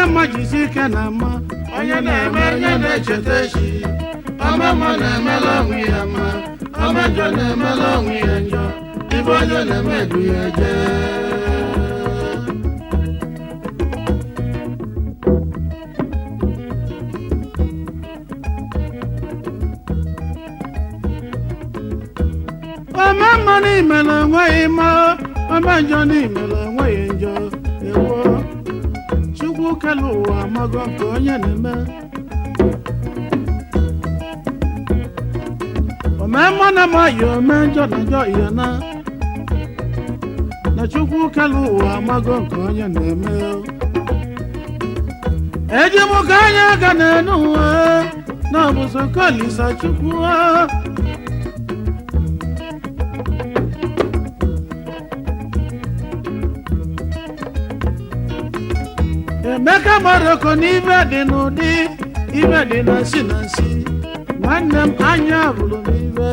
na-eme mma jisi ike na mma. Onye na-eme ihe na-echeta echi. Ome mma na-emela onwe ya mma, ome njọ na-emela onwe ya njọ. Ibe onye na-eme edu ya eje. Ome mma n'imele enweghị mma, ome njọ n'imele enweghị njọ. Ewo, Chukwu kele ụwa amago nke onye na-eme. Ome mma na mma ya, ome njọ na njọ ya na Chukwu kele ụwa amago nke onye na-eme. Eji m ka anya aga n'enu ụwa na ọbụzọ kolisa Chukwu. Emeka Moroko n'ibe dị n'ụdị ibe dị na nsi na nsi. Nwanne m, anya bụrụ m ibe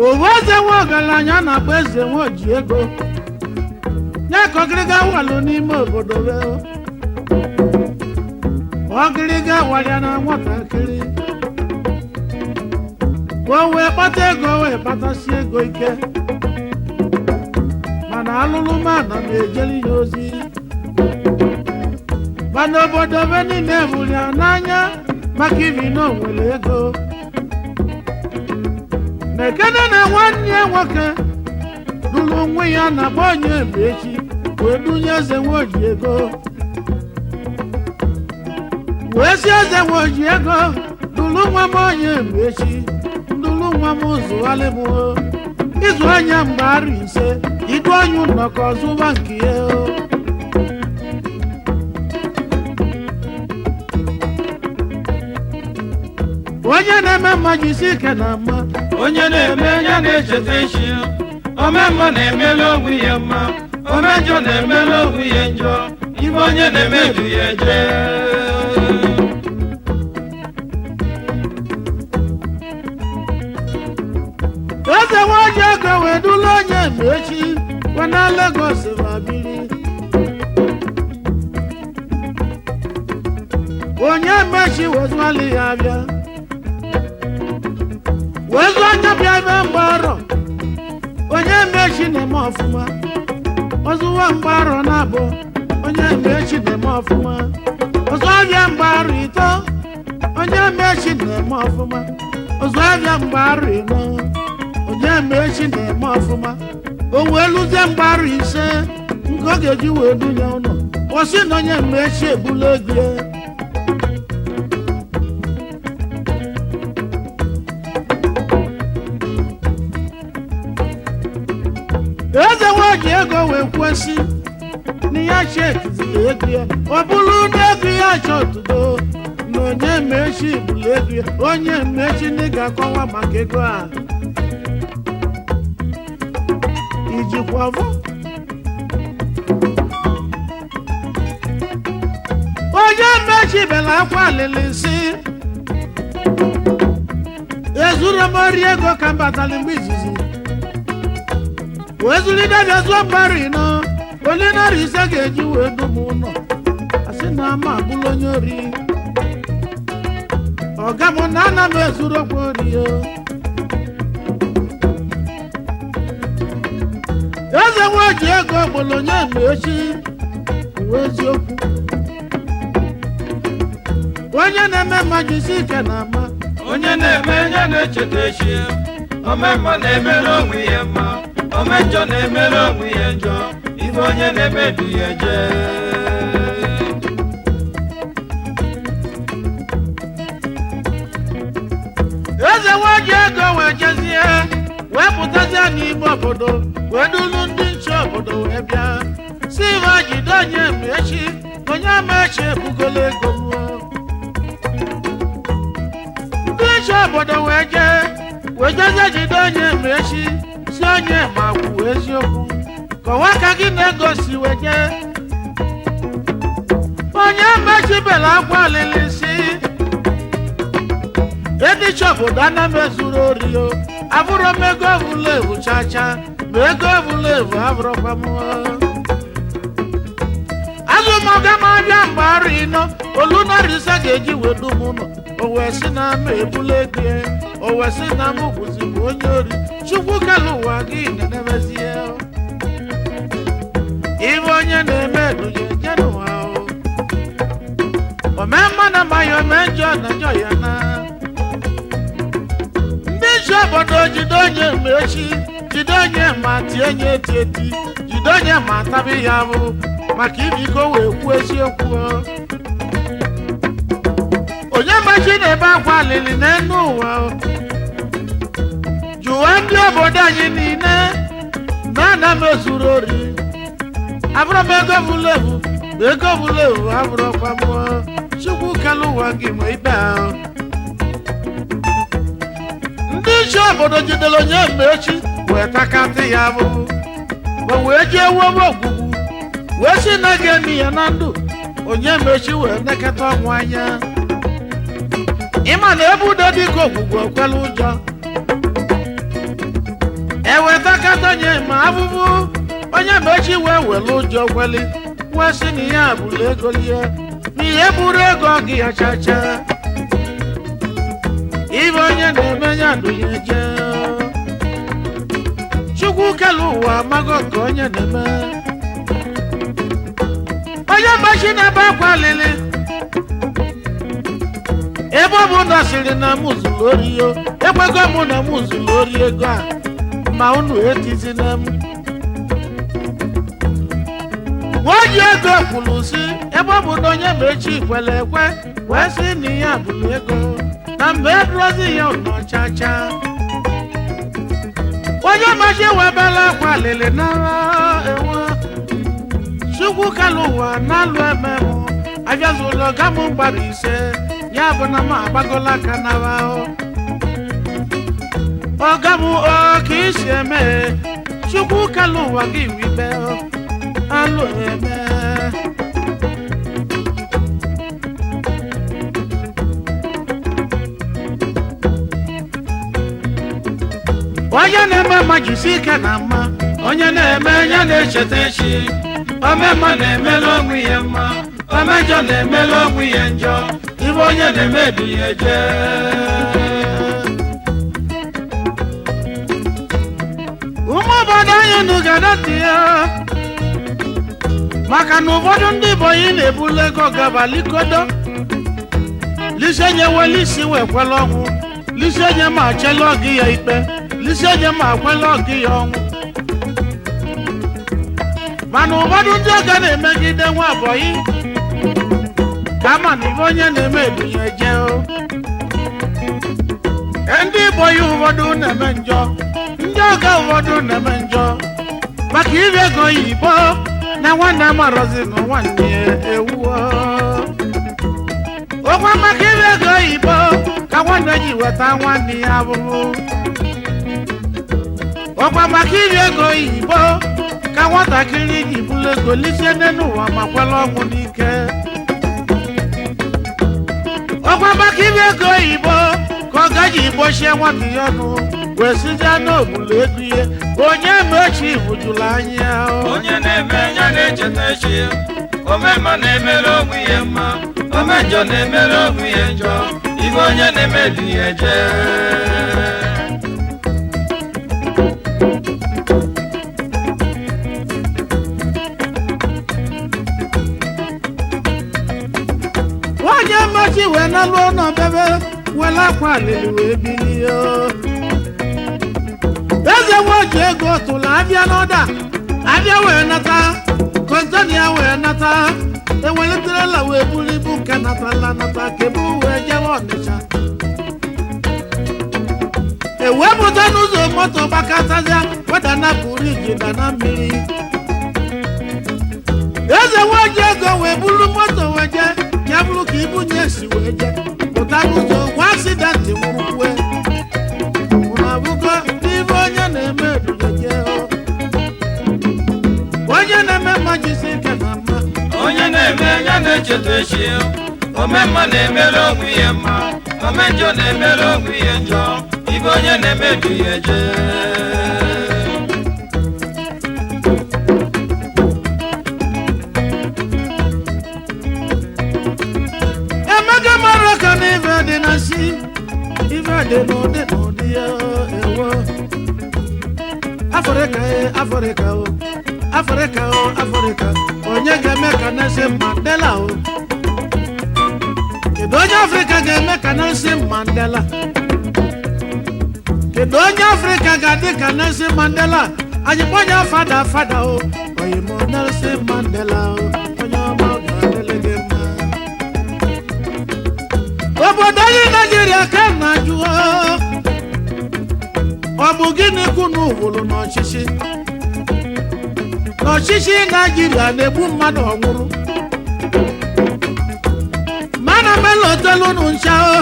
owu. Eze nwe ọgaranya na-akpọ eze nwe oji ego ya ka ọgịrịga walụ n'ime obodo be. Ọgịrịga walịa na nwatakịrị, o wee kpata ego, wee kpatasi ego ike, mana alụlụ mana na-ejeli ya ozi. Mana obodo be niile hụrụ ya n'anya maka ibi na o nwere ego. Na ekene na nwanne ya nwoke lụrụ onwe ya na agba onye echi wee dunye eze nweoji ego, wee si eze nweoji ego, dụrụ nwa m onye echi, dụrụ nwa m zụgharị m o. Ịzụ anya mgbe arọ 5, idu onye ụlọ ka ọzụwa nke ya o. Onye na-eme mma jisi ike na mma. Onye na-eme ya na-echeta echi. Ome mma na-emela onwe ya mma, ome njọ na-emela onwe ya njọ. Ibe onye na-eme edu ya eje. Eze nwaji ego wee dula onye ma echi wee na Lagos ma biri. Onye mechi wezụali ya bịa wezụ anya bịa ebe mgbarọ. Onye mechi na-eme ọfụma, ọzụwa mgbarọ na-abụ. Onye mechi na-eme ọfụma, ọzụ abịa mgbarụ 3. Onye mechi na-eme ọfụma, ọzụ abịa mgbarụ 4. Onye mechi na-eme ọfụma, o wee lụzie mgbarụ 5 nke ọ ga-eji wee dunye ụlọ. Kwụsị na onye mechi ebula ego ya. Eze nwaji ego wee kwesị na ya chekiziri ego ya, ọ bụrụ na ego ya chọtụgo na onye mechi bụrụ ego ya. Onye mechi na ị ga-akọwa maka ego a ijikwa vụ. Onye mechi bela akwa alịlị si ezuru m ori ego ka m batara mgbe izizi wee zụlite bịa zụọ mgbarụ 4, ole 5 ga-eji wee dum ụlọ. Asị na ama abụla onye ori. Ọga m na ana m ezuru okwu ori o. Eze nwa ji ego gbolo onye ma echi uwe eziokwu. Onye na-eme mma jisi ike na ama. Onye na-eme ya na-echeta echi. Ome mma na-emela onwe ya mma, ome njọ na-emela onwe ya njọ. Ibe onye na-eme edu ya eje. Eze nwa ji ego wee jezie wee pụtazie n'ime obodo, wee duru ndị nche obodo wee bịa si ha jide onye ma echi. Onye ma echi ebugolo ego m. Ndị nche obodo wee jee wee jezie jide onye ma echi, si onye ma kwuo eziokwu, kọwaa ka gị na-egosi wee jee. Onye mechi bere akwa alịlị si edichi obodo ana m ezuru ori o, abụrụ m ego ọbụla ewu chacha ma ego ọbụla. bụla evu abụrụkwa m. Azụ m ọga m abịa mgbe arọ 4 olu 500 ga-eji wee du m ụlọ. O wee sị na m ebula ego ya, o wee sị na m bụzibụ onye ori. Chukwu kelu ụwa gị na-emezie ibe onye na-eme edunye je n'ụwa o. Ome mma na mmanya, ome njọ na njọ ya na ndị isi obodo jide onye ma echi, jide onye ma tie nye eti eti, jide onye ma tabi ya bụ maka ibiko wee kwuo eziokwu o. Onye machi na-ebe akwa alili n'elu ụwa o. Jụwa ndị obodo anyị niile na ana m ezuru ori. Abụrụ m ego bụla ebu ma ego bụla ebu abụrụkwa m. Chukwu kelu ụwa gị ma ibe ahụ. Ndị isi obodo jidere onye mgbe echi wee takatị ya bụ o wee jee wuo ogwugwu wee sị na ga-emi ya na ndụ. Onye mechi wee nekata ọnwụ anya. Ịma na ebe udo dịka ogwugwu okwela ụjọ ewetakata onye ma abụbụ onye mechi wee were ụjọ kweli wee sị na ya bụrụ ego lie na ihe buru ego gị ya chacha. Ibe onye na-eme ya dụnye jee. Chukwu kelu ụwa amago nke onye na-eme. Onye machi na-ebe akwa lili ebe ọ bụ na sịrị na mụ zuru ori yo, ekwego mụ na mụ zuru ori ego a, ma unu etizina m. Nwa ji ego kwuru sị ebe ọ bụ na onye ma echi kwere ekwe wee sị na ya bụrụ ego na mgbe edurozi ya ụnọ chacha. Onye machi webela akwa lili nara enwe. Chukwu kalụ ụwa na-alụ ememụ abịazụlọ gamụ mgbara 5 ya bụ na m agbagola aka nara ọga m ka isi eme. Chukwu kalụ ụwa gị wibe alụ eme. Onye na-eme mma jisi ike na mma. Onye na-eme ya na-echeta echi. Omemma na-emela onwe ya mma, omejọ na-emela onwe ya njọ. Ibe onye na-eme du ya eje. Ụmụ obodo anyị unu ga-adọtị ya maka na ụfọdụ ndị Ibonyi na-ebulu ego gaba likodo lisenye welisi wee kwela ọnwụ, lisenye ma chela ọgị ya ikpe, lisenye ma kwela ọgị ya ọnwụ. Mana ụfọdụ ndị ọga na-emegide nwa abọyị kama na ife onye na-eme ebunye jee o. Ndị Ibonyi ụfọdụ na-eme njọ, ndị ọga ụfọdụ na-eme njọ maka iri ego oyibo na nwanne amarọzi na nwanne ya ewuo okwa. Maka iri ego oyibo ka nwanne ji weta nwanne ya abụrụ ọkwa. Maka iri ego oyibo ka nwatakịrị ji bụrụ ego lisie n'elu ụwa ma kwela ọnwụ n'ike. Ọkwa maka iri ego oyibo ka ọ gaji gbochie nwata ya ọnụ wee sizie n'obulu ego ihe onye ma echi bujuru anya o. Onye na-eme ya na-echeta echi. Omemma na-emere onwe ya mma, omejọ na-emere onwe ya njọ. Ibe onye na-eme du ya eje. Onye mmachi wee nalụ ụlọ bebe were akwa alili wee bilie o. Eze nwoji ego tụrụ abịa n'ọda abịa wee nata kọntena ya wee nata eweliterela wee buru ibu nke natala nata kebu wee jewe Ọnịcha ewepụta n'ụzọ moto gbakọtazịa wedana buriji dana mmiri. Eze nwoji ego wee buru moto wee jee ya bụrụ ka ibu nye si wee jee pụta n'ụzọ nwa asidenti nwụrụkwue. Unu abụgo n'ibe onye na-eme edujeje o. Onye na-eme mma jisi ike na mma. Onye na-eme ya na-echeta echi. Omemma na-emere onwe ya mma, omejọ na-emere onwe ya njọ. Ibe onye na-eme du ya eje. dị n'ụdị n'ụdị ya ewo. Afrịka e, Afrịka o, Afrịka o, Afrịka, onye ga-eme ka Nelson Mandela o? Kedu onye Afrịka ga-eme ka Nelson Mandela? Kedu onye Afrịka ga-adị ka Nelson Mandela? Anyị kpọnye fada fada o, oyimo Nelson Mandela o, onye ọma, ọ ga-adịrị gị mma. Obodo anyị Naijiria ka m na-ajụ o, ọ bụ gịnị kwunu wụrụ n'ọchịchị n'ọchịchị Naijiria na-egbu mmadụ ọnwụrụ mana melotelu unu ncha o?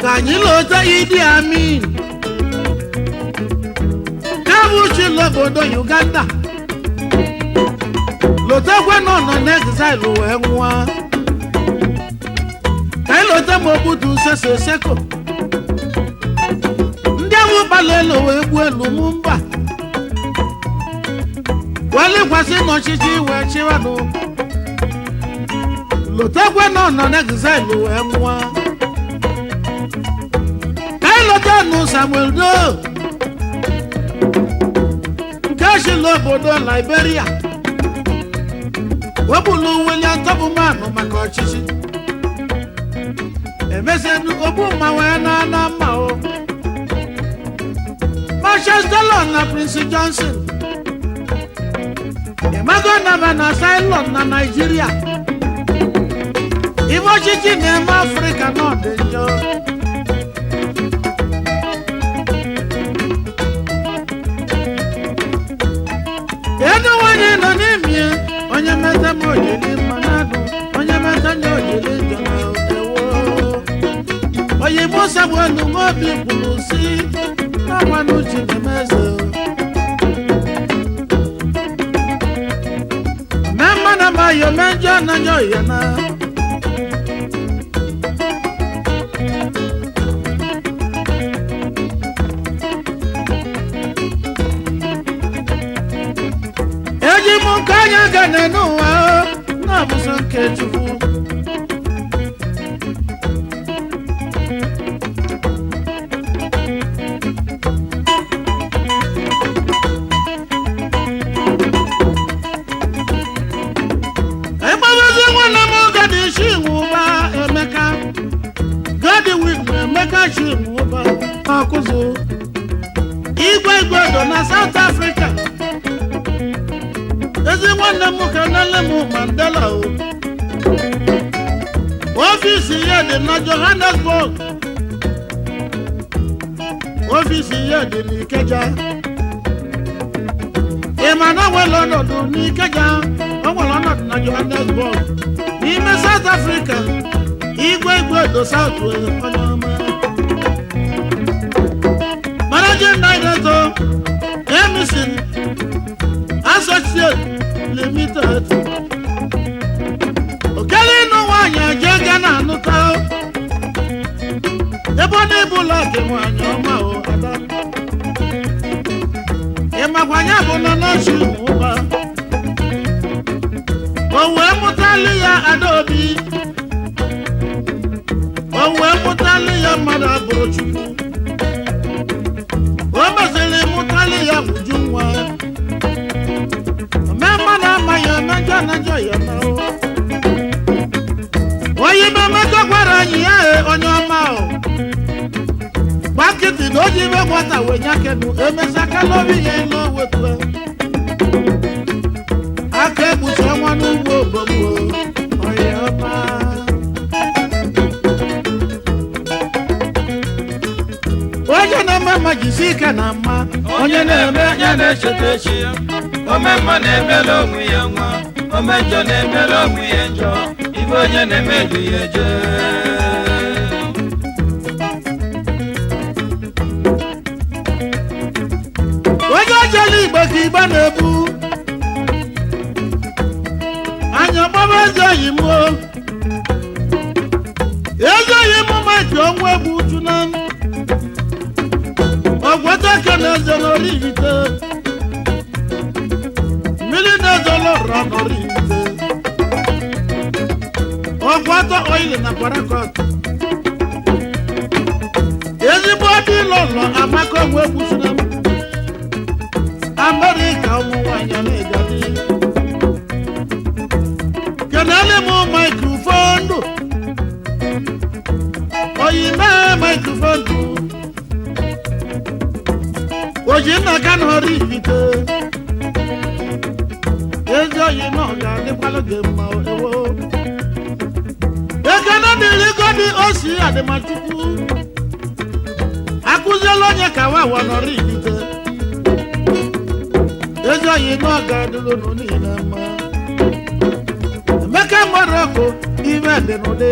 Ka anyị lota Idi Amin kabuchi n'obodo Uganda, lotekwe na ọ nọ n'exile wee nwụọ. Ka anyị lote Mobutu Sese Seko, ndị ahụ gbara elu wee gbuo elu mụ mba wee lekwasị n'ọchịchị wee chịwanụ. Lotekwe na ọ nọ n'exile wee nwụọ. Ka anyị lote nụ Samuel Doe nke si n'obodo Liberia wepụlụ William Tubman maka ọchịchị, emesienu ogbu mma wee na na mma o. Marshal Dillon na Prince Johnson Emego Naba na Ceylon na Nigeria. Ife ọchịchị na-eme Afrịka na ọ dị njọ. Ego nwanyị nọ n'ime onye meta ma ojiri mma na-agụ onye meta nya ojiri njọ na ewo. Oyibo Samuel Nwobi kwuru si n'ọgbanụ Chinemeze mema na mayo mejọ na nyo ya na eji m nke anya ga n'enu ụwa na-abụsọ nke Chukwu. Egbabazi nwanne m gadi Chinwụba Emeka, Godwin Emeka Chinwụba ọkụzụ igwe igwe do na South Africa. Ezi nwanne m ka nele m Mandela o. Ọfịs ya dị na Johannesburg, ọfịs ya dị n'Ikeja. Ị ma na o nwere ọnọdụ n'Ikeja, o nwere ọnọdụ na Johannesburg n'ime South Africa. Igwe igwe do South, onye ọma, managing director, Emison Associate Limited. Okele ịnụ nwaanyị eje ga na anụta ebe ọ na-ebu ụlọ gị, nwaanyị ọma o, ada. Ịmakwanye bụ na n'ochi ụba o wee mụtalị ya Adaobi, o wee mụtalị ya mmadụ abụrụ Chukwu, o mesịrị mụtalị ya Uju nwa. Omemma na amaghị omejọ na njọ ya na o onye ime mmejọ gwara anyị ya e, onye ọma o gbakịtị na oji ime nwata wee nyakenu emesịa kalori ya elu wetu aka ekpuchi ọnwa n'ugbo obogbo onye ọma. Onye na-eme mma jisi ike na mma. Onye na-eme ya na-echeta echi ya. Ome mma na-emela onwe ya nwa, ome njọ na-emela onwe ya njọ. Ibe onye na-eme du ya eje. Onye ojela igbe ka igbe na-ebu anya ọgbaba. Ezi oyi m o, ezi oyi m, maji ọnwa egbu uchu na ọgwọta eke na eze n'Orivite, mmiri na-ezolo ụra n'Orivite, ọgwọta oili na Parakọt. dị lọlọ amaka onwe kwụsịrị m Amerịka ụmụ nwaanyị na-egadi. Kenele m maikrofonu oyime maikrofonu ojinna ka nọrọ ibite ezi oyi na ọ ga-adịkwalụ gị mma ewo. Ekene dịrị godi osi adịmachukwu akụziela onye ka wawa nọrọ ibite ezi oyi na ọ ga-adịrị unu niile mma. Emeka Morocco ime dị n'ụdị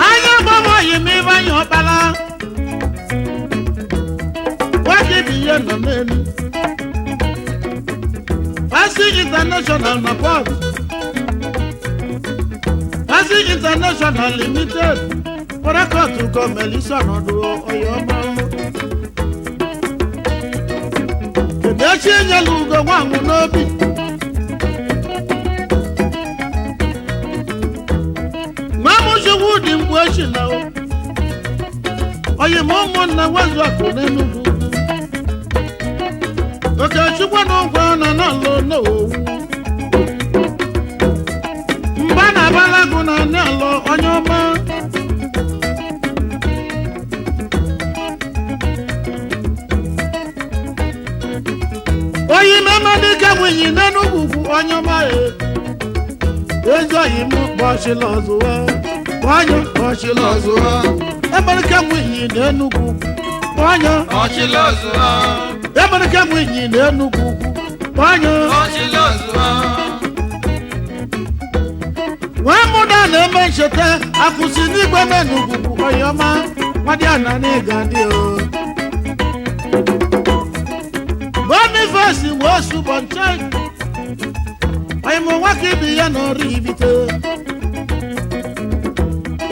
anya gbọmọyị m ibe anya ọkpala nwoke bụ ihe nọ n'elu Pasi International na Port Pasi International Limited Port gọọmenti ọnọdụ ọyọma. Kedu echi enyela ugo nwanwụ n'obi nwa m chukwu dị mgbe echi na oyi m ụmụnna nwezu akụ n'Enugwu Okechukwu na ụgwọ nọ n'ụlọ n'owu mgba na abalagụ na n'ụlọ onye ọma. Oyi memadike nwunye n'Enugwu bụ onye ọma e ezi oyi m kpọchila ọzụwa onye kpọchila ọzụwa emerika nwunye n'Enugwu onye Ọchịlọzụọ, emerika nwunye n'Enugwu onye ọchịlọzụọ, nwee mụda na-eme ncheta akwụsị n'igwe n'Enugwu bụ onye ọma nwadị ana n'ịga dị o Boniface wee sụbọnche onye mụ nwoke ibi ya n'ọrụ ibite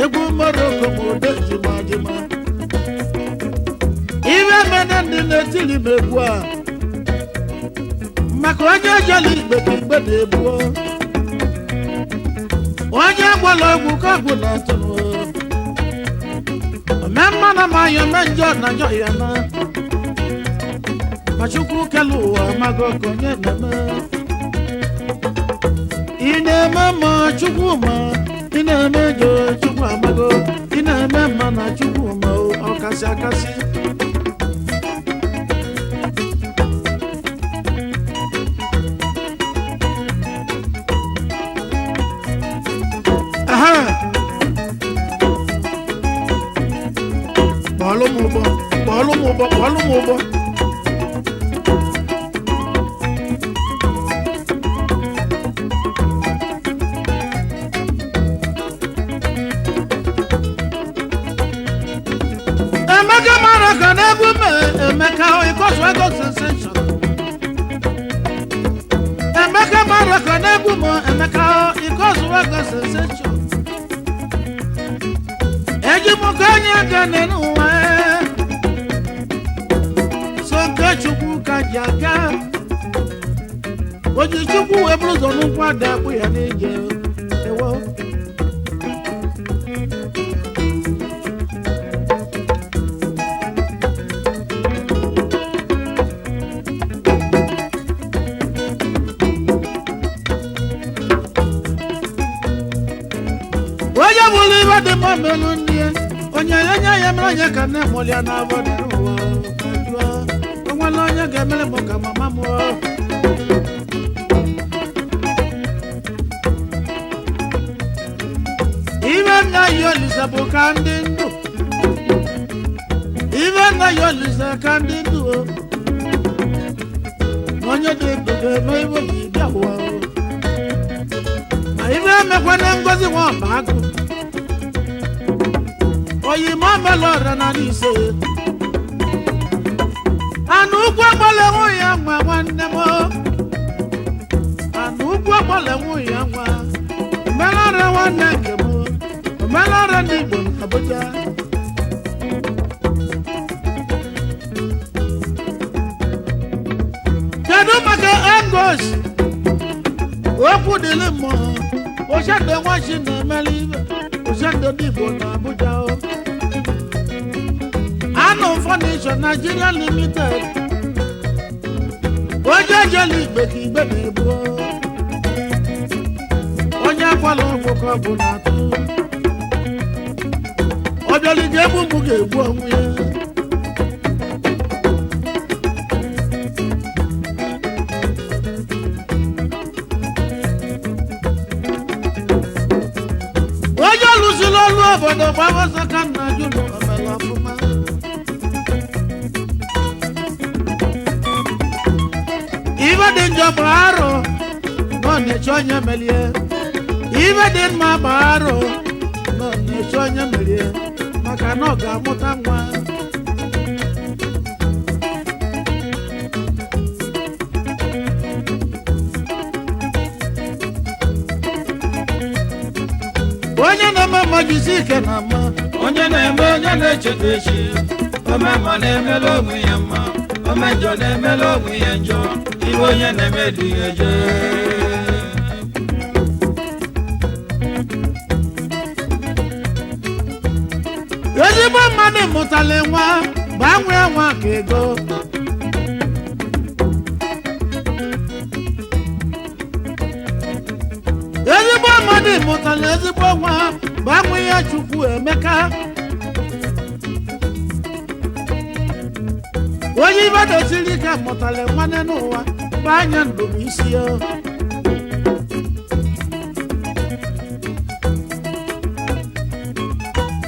egwu Morocco ma ode jimajima ibe mene ndị na-etiri m egwu a maka onye ejela igbe ka igbe na-egbuo onye gwara ọgwụ ka ọgwụ na-atụrụ ome mmanụ ma ya ome njọ na njọ ya na ma Chukwu kele ụwa amago ka onye na-eme ị na-eme ma Chukwu ma ị na-eme njọ Chukwu amago ị na-eme mma na Chukwu ma ọ kasị akasị. Aha! Kpọọlụ m ụbọ, kpọọlụ m ụbọ, kpọọlụ m ụbọ. Emeka mara ka n'egwu m Emeka ịkọsụ ego sensation. Emeka mara ka n'egwu m Emeka ịkọsụ ego sensation. Eji m ka onye gane n'ụwa so nke Chukwu ka ji aga oji Chukwu wee bụrụ ụzọ n'ụkwụ ada akpụ ya n'ije ewo. Onye bụrụ ibe dị mma melụ nne ya onye onye ya mere onye ka nne mụrụ ya n'abọ dị n'ụwa ka jụọ o nwere onye ga-emere m ka mama m o. Ibe nna ya Olise bụ ka ndị ndụ ibe nna ya Olise ka ndị ndụ o na onye dị ndụ ga-eme ibe oyi bịa ụwa o ma ibe emekwana ngozi nwa ọba agụ oyi ma omela ọra na n'ise anụ ukwu agbala enwe ya nwa nwanne m anụ ukwu agbala enwe ya nwa omela ọra nwanne nke m omela ọra ndị Igbo na Abuja. Kedu maka Angos okwu dịrị mmụọ Ochendo nwachi na-emeli ibe Ochendo ndị Igbo na Abuja o. Anụ Furniture Nigeria Limited. Onye ejela igbe ka igbe na-ebu o. Onye akwala ọgwụ ka ọ bụ na-atụ. Ọ bịara ga-egbu mụ ga-egbu onwe ya. Onye lụsiri ọlụ obodo gbaba ọsọ ka nna jụlụ omere ọfụma. Ibe dị njọ bụ arụ na ọ na-eche onye merie. Ibe dị mma bụ arụ na ọ na-eche onye merie maka na ọ ga-amụta nwa. Onye na-eme mma jisi ike na mma. Onye na-eme onye na-echeta echi, omemma na-emela onwe ya mma, omejọ na-emela onwe ya njọ, ibe onye na-eme dị ya eje. Ezigbo mmadụ mụtara nwa gbanwee nwa ka ego. Ezigbo mmadụ mụtara ezigbo nwa gbanwee ya Chukwu Emeka. Onye ibe dosiri ike mụtara nwanne n'ụwa gbanye ndụ bụ isi ya.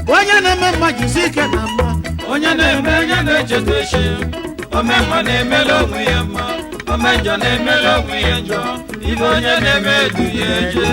Onye na-eme mma jisi ike na mma. Onye na-eme onye na-echeta echi, omemma na-emela onwe ya mma, omejọ na-emela onwe ya njọ, ibe onye na-eme dị ya eje.